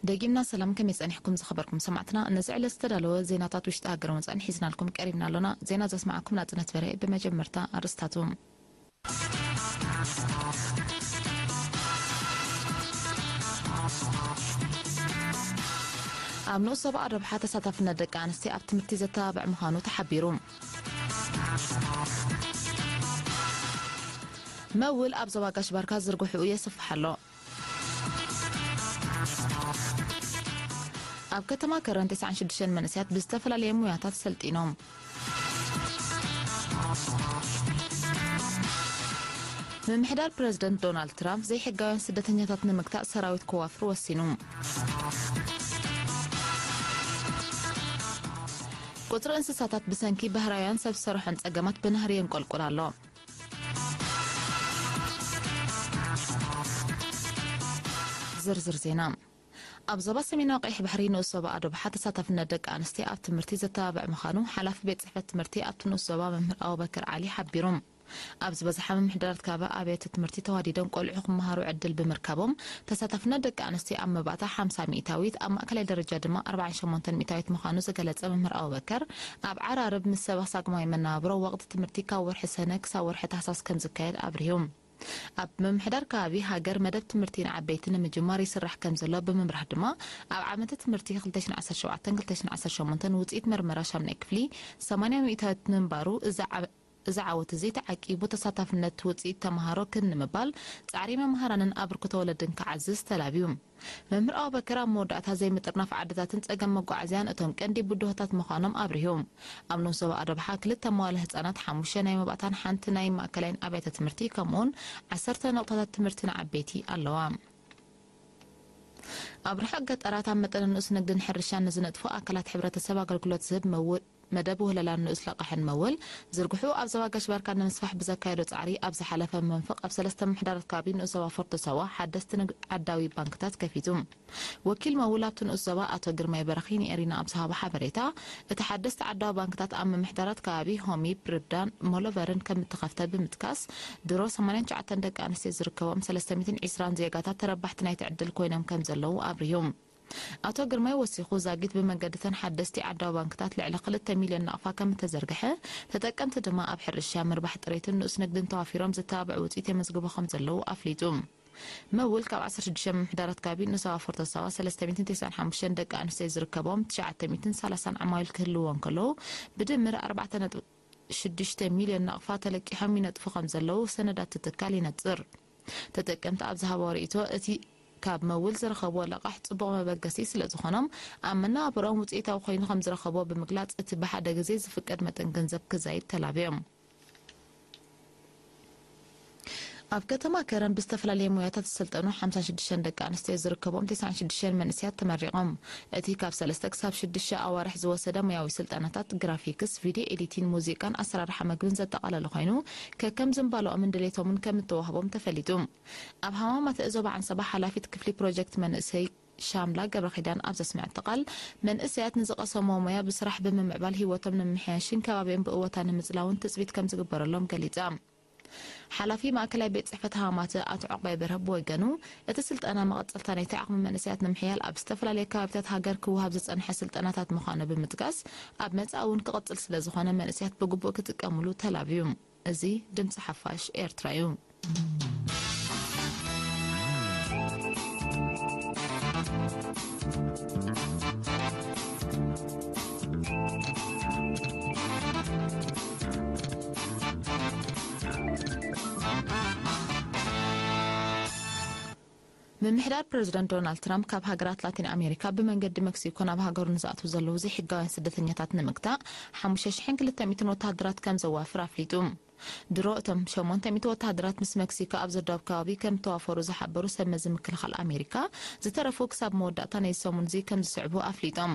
ደጊምና ሰላም፣ ከመይ ጸኒሕኩም ዝኸበርኩም ሰማዕትና? ነዚ ዕለት ዝተዳለወ ዜናታት ውሽጢ ሃገርን ወጻእን ሒዝናልኩም ቀሪብና ኣሎና። ዜና ዘስማዓኩም ናጽነት በርሀ። ብመጀመርታ ኣርእስታቱ። ኣብ ንኡስ ዞባ ኣዶብሓ ተሳታፍነት ደቂ ኣንስትዮ ኣብ ትምህርቲ ዘተባብዕ ምዃኑ ተሓቢሩ። መውል ኣብ ዞባ ጋሽ ባርካ ዝርግሕኡ የስፍሕ ኣሎ። ኣብ ከተማ ከረን ተስዓን ሽዱሽተን መንእሰያት ብዝተፈላለየ ሞያታት ሰልጢኖም። ምምሕዳር ፕረዚደንት ዶናልድ ትራምፕ ዘይሕጋውያን ስደተኛታት ንምግታእ ሰራዊት ከዋፍር ወሲኑ። ቁጽሪ እንስሳታት ብሰንኪ ባህራውያን ሰብ ዝሰርሖን ጸገማት ብናህሪ የንቆልቁል ኣሎ። ዝርዝር ዜና። ኣብ ዞባ ሰሜናዊ ቀይሕ ባሕሪ ንኡስ ዞባ ኣዶብሓ ተሳታፍነት ደቂ ኣንስትዮ ኣብ ትምህርቲ ዘተባብዕ ምዃኑ ሓላፊ ቤት ጽሕፈት ትምህርቲ ኣብቲ ንኡስ ዞባ መምህር ኣቡበከር ዓሊ ሓቢሩ። ኣብ ዝበዝሓ ምምሕዳራት ከባቢ ኣብያተ ትምህርቲ ተዋዲዶም ቆልዑ ክመሃሩ ዕድል ብምርካቦም ተሳታፍነት ደቂ ኣንስትዮ ኣብ መባእታ ሓምሳ ሚእታዊት፣ ኣብ ማእከላይ ደረጃ ድማ ኣርባዓን ሸሞንተን ሚእታዊት ምዃኑ ዝገለጸ መምህር ኣቡበከር፣ ኣብ ዓራርብ ምስ ሰበ ሳግማዊ መነባብሮ ወቕቲ ትምህርቲ ካብ ወርሒ ሰነ ክሳብ ወርሒ ታህሳስ ከም ዝካየድ ኣብሪሁ። ኣብ ምምሕዳር ከባቢ ሃገር መደብ ትምህርቲ ንዓበይቲ ንምጅማር ይስራሕ ከም ዘሎ ብምምራሕ ድማ፣ ኣብ ዓመተ ትምህርቲ ክልተ ሽሕን ዓሰርተ ሸውዓተን ክልተ ሽሕን ዓሰርተ ሸሞንተን ውጽኢት መርመራ ሻምናይ ክፍሊ ሰማንያ ሚእታዊት ምንባሩ፣ እዚ ዓ-፣ እዚ ዓወት እዚ ተዓቂቡ ተሳታፍነት ውጽኢት ተመሃሮ ክብ ንምባል ጻዕሪ መምሃራንን ኣበርክቶ ወለድን ክዓዝዝ ተላብዩ። መምህር ኣቡበከር ኣብ መወዳእታ ዘይምጥርናፍ ዓድታትን ጸገም መጓዓዝያን እቶም ቀንዲ ብድሆታት ምዃኖም ኣብሪሁ። ኣብ ንኡስ ዞባ ኣዶብሓ ክልተ መዋለ ህጻናት፣ ሓሙሽተ ናይ መባእታን ሓንቲ ናይ ማእከላይን ኣብያተ ትምህርቲ ከምኡውን ዓሰርተ ነቑጣታት ትምህርቲ ንዓበይቲ ኣለዋ። ኣብ ርሑቕ ገጠራት ኣብ መጠነ ንኡስ ንግድን ሕርሻን ንዝነጥፉ ኣካላት ሕብረተሰብ ኣገልግሎት ዝህብ መው-፣ መደብ ውህለላን ንኡስ ለቓሕን መውል ዝርግሑ ኣብ ዞባ ጋሽ ባርካ ንምስፋሕ ብዘካየዶ ጻዕሪ ኣብ ዝሓለፈ መንፈቕ ኣብ ሰለስተ ምምሕዳራት ከባቢ ንኡስ ዞባ ፎርቶ ሳዋ ሓደስቲ ንግዲ ዓዳዊ ባንክታት ከፊቱ። ወኪል መውል ኣብቲ ንኡስ ዞባ ኣቶ ግርማይ በረኺ ንኤሪና ኣብ ዝሃቦ ሓበሬታ፣ እቲ ሓደስቲ ዓዳዊ ባንክታት ኣብ ምምሕዳራት ከባቢ ሆሚብ፣ ርብዳን ሞሎቨርን ከም እተኸፍተ ብምጥቃስ፣ ድሮ ሰማንያን ትሽዓተን ደቂ ኣንስትዮ ዝርከቦም ሰለስተ ሚእትን ዕስራን ዜጋታት ተረባሕቲ ናይቲ ዕድል ኮይኖም ከም ዘለዉ ኣብሪሁ። ኣቶ ግርማይ ወሲኹ፣ ዛጊት ብመንገድተን ሓደስቲ ዓዳዊ ባንክታት ልዕሊ ክልተ ሚልዮን ናቕፋ ከም እተዘርግሐ፣ ተጠቀምቲ ድማ ኣብ ሕርሻ፣ ምርባሕ ጥሪትን ንኡስ ንግድን ተዋፊሮም ዘተባብዕ ውጽኢት የመዝግቡ ከም ዘለዉ ኣፍሊጡ። መውል ካብ ዓሰርተ ሽዱሽተ ምምሕዳራት ከባቢ ንኡስ ዞባ ፎርቶ ሳዋ ሰለስተ ሚእትን ተስዓን ሓሙሽተን ደቂ ኣንስትዮ ዝርከቦም ትሽዓተ ሚእትን ሰላሳን ዓማዊል ክህልውዎ እንከለዉ፣ ብድምር ኣርባዕተ ነጥቢ ሽዱሽተ ሚልዮን ናቕፋ ተለቂሖም ይነጥፉ ከም ዘለዉ ሰነዳት እቲ ትካል ይነጽር። ተጠቀምቲ ኣብ ዝሃብዎ ርእይቶ፣ እቲ ካብ መውል ዝረኸብዎ ለቓሕ ጽቡቕ መበገሲ ስለ ዝኾኖም፣ ኣብ መነባብሮኦም ውጽኢታዊ ኮይኑ ከም ዝረኸብዎ ብምግላጽ፣ እቲ ብሓደ ግዜ ዝፍቀድ መጠን ገንዘብ ክዛይድ ተላብዮም። ኣብ ከተማ ከረን ብዝተፈላለየ ሞያታት ዝሰልጠኑ ሓምሳን ሽዱሽተን ደቂ ኣንስትዮ ዝርከቦም ተስዓን ሽዱሽተን መንእሰያት ተመሪቖም። እቲ ካብ ሰለስተ ክሳብ ሽዱሽተ ኣዋርሕ ዝወሰደ ሞያዊ ስልጠናታት ግራፊክስ፣ ቪድዮ ኤዲቲን፣ ሙዚቃን ኣሰራርሓ መግብን ዘጠቓለለ ኮይኑ፣ ከከም ዝንባለኦምን ድሌቶምን ከም እተዋህቦም ተፈሊጡ። ኣብ ሃማማተ ዞባ ዓንሰባ ሓላፊት ክፍሊ ፕሮጀክት መንእሰይ ሻምላ ገብረኺዳን ኣብ ዘስምዐቶ ቃል፣ መንእሰያት ንዝቐሰምዎ ሞያ ብስራሕ ብምምዕባል ህይወቶም ንምምሕያሽን ከባቢኦም ብእወታ ንምጽላውን ትጽቢት ከም ዝግበረሎም ገሊጻ። ሓላፊ ማእከላይ ቤት ጽሕፈት ሃማማተ ኣቶ ዑቕባይ በርሀ ብወገኑ፣ እቲ ስልጠና መቐጸልታ ናይቲ ዓቕሚ መንእሰያት ንምሕያል ኣብ ዝተፈላለየ ከባቢታት ሃገር ክወሃብ ዝጸንሐ ስልጠናታት ምዃኑ ብምጥቃስ፣ ኣብ መጻኢ እውን ክቕጽል ስለ ዝኾነ መንእሰያት ብግቡእ ክጥቀምሉ ተላብዩ። እዚ ድምጺ ሓፋሽ ኤርትራ እዩ። ምምሕዳር ፕረዚደንት ዶናልድ ትራምፕ፣ ካብ ሃገራት ላቲን ኣሜሪካ ብመንገዲ መክሲኮ ናብ ሃገሩ ንዝኣትዉ ዘለዉ ዘይሕጋውያን ስደተኛታት ንምግታእ፣ ሓሙሽተ ሽሕን ክልተ ሚእትን ወተሃደራት ከም ዘዋፍር ኣፍሊጡ። ድሮ እቶም ሸሞንተ ሚእቲ ወተሃደራት ምስ መክሲኮ ኣብ ዘዳውብ ከባቢ ከም እተዋፈሩ ዝሓበሩ ሰብ መዚ ምክልኻል ኣሜሪካ፣ ዝተረፉ ክሳብ መወዳእታ ናይዚ ሰሙን እዚ ከም ዝስዕቡ ኣፍሊጦም።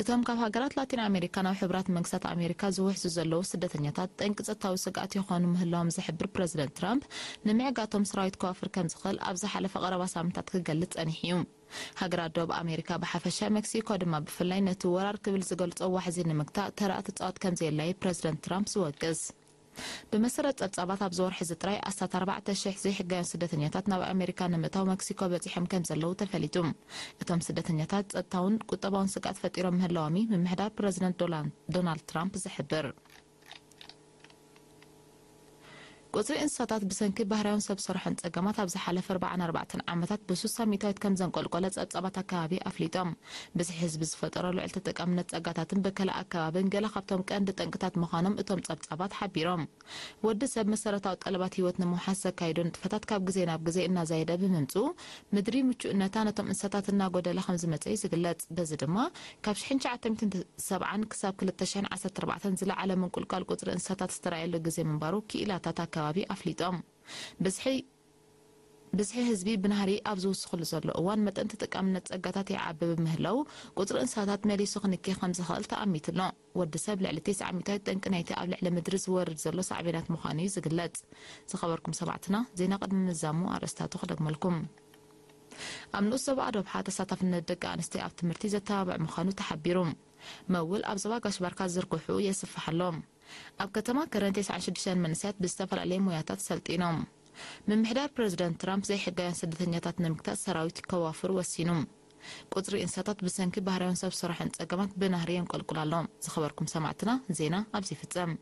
እቶም ካብ ሃገራት ላቲን ኣሜሪካ ናብ ሕቡራት መንግስታት ኣሜሪካ ዝውሕዙ ዘለዉ ስደተኛታት፣ ጠንቂ ጸጥታዊ ስግኣት ይኾኑ ምህላዎም ዝሕብር ፕረዚደንት ትራምፕ፣ ንምዕጋቶም ሰራዊት ከዋፍር ከም ዝኽእል ኣብ ዝሓለፈ ቀረባ ሳምንታት ክገልጽ ጸኒሑ እዩ። ሃገራት ደቡብ ኣሜሪካ ብሓፈሻ፣ መክሲኮ ድማ ብፍላይ፣ ነቲ ወራር ክብል ዝገልጾ ዋሕዚ ንምግታእ ተራ ትጻወት ከም ዘየላ እዩ ፕረዚደንት ትራምፕ ዝወቅስ። ብመሰረት ጸብጻባት፣ ኣብዚ ወርሒ እዚ ጥራይ ኣስታት ኣርባዕተ ሽሕ ዘይሕጋውያን ስደተኛታት ናብ ኣሜሪካ ንምእታው መክሲኮ በጺሖም ከም ዘለዉ ተፈሊጡ። እቶም ስደተኛታት ጸጥታውን ቁጠባውን ስግኣት ፈጢሮም ምህላዎም እዩ ምምሕዳር ፕረዚደንት ዶላን-፣ ዶናልድ ትራምፕ ዝሕብር። ቁጽሪ እንስሳታት ብሰንኪ ባህርያውን ሰብ ሰርሖን ጸገማት ኣብ ዝሓለፈ ኣርባዓን ኣርባዕተን ዓመታት ብስሳ ሚእታዊት ከም ዘንቆልቆለ ጸብጻባት ኣከባቢ ኣፍሊጦም። ብዝሒ ህዝቢ ዝፈጠሮ ልዑል ተጠቃምነት ጸጋታትን በከላ ኣከባብን ገለ ካብቶም ቀንዲ ጠንቅታት ምዃኖም እቶም ጸብጻባት ሓቢሮም። ወዲ ሰብ መሰረታዊ ጠለባት ህይወት ንምውሓስ ዘካይዶ ንጥፈታት ካብ ግዜ ናብ ግዜ እናዛየደ ብምምጽኡ፣ ምድሪ ምቹእነታ ነቶም እንስሳታት እናጎደለ ከም ዝመጸ እዩ ዝግለጽ። በዚ ድማ ካብ ሽሕን ትሽዓተ ሚእትን ሰብዓን ክሳብ ክልተ ሽሕን ዓሰርተ ኣርባዕተን ዝለዓለ ምንቁልቋል ቁጽሪ እንስሳታት ዝተራእየሉ ግዜ ምንባሩ ክኢላታት ኣከባቢ ኣፍሊጦም። ብዝሒ ብዝሒ ህዝቢ ብናህሪ ኣብ ዝውስኽሉ ዘሎ እዋን፣ መጠን ተጠቃምነት ጸጋታት ይዓቢ ብምህላው፣ ቁጽሪ እንስሳታት መሊሱ ክንኪ ከም ዝኽእል ተኣሚቱ ኣሎ። ወዲ ሰብ ልዕሊ ተስዓ ሚእታዊት ጠንቂ ናይቲ ኣብ ልዕሊ ምድሪ ዝወርድ ዘሎ ሳዕቤናት ምዃኑ እዩ ዝግለጽ። ዝኸበርኩም ሰማዕትና፣ ዜና ቅድሚ ምዛሙ ኣርእስታቱ ክደግመልኩም። ኣብ ንኡስ ዞባ ኣዶብሓ ተሳታፍነት ደቂ ኣንስትዮ ኣብ ትምህርቲ ዘተባብዕ ምዃኑ ተሓቢሩ። መውል ኣብ ዞባ ጋሽ ባርካ ዝርግሑ የስፍሕ ኣሎ። ኣብ ከተማ ከረን ተስዓን ሽዱሽተን መንእሰያት ብዝተፈላለየ ሞያታት ሰልጢኖም። ምምሕዳር ፕረዚደንት ትራምፕ ዘይሕጋውያን ስደተኛታት ንምግታእ ሰራዊት ከዋፍር ወሲኑ። ቁጽሪ እንስሳታት ብሰንኪ ባህርያውን ሰብ ስራሕን ጸገማት ብናህሪ የንቆልቁል ኣሎ። ዝኸበርኩም ሰማዕትና፣ ዜና ኣብዚ ይፍጸም።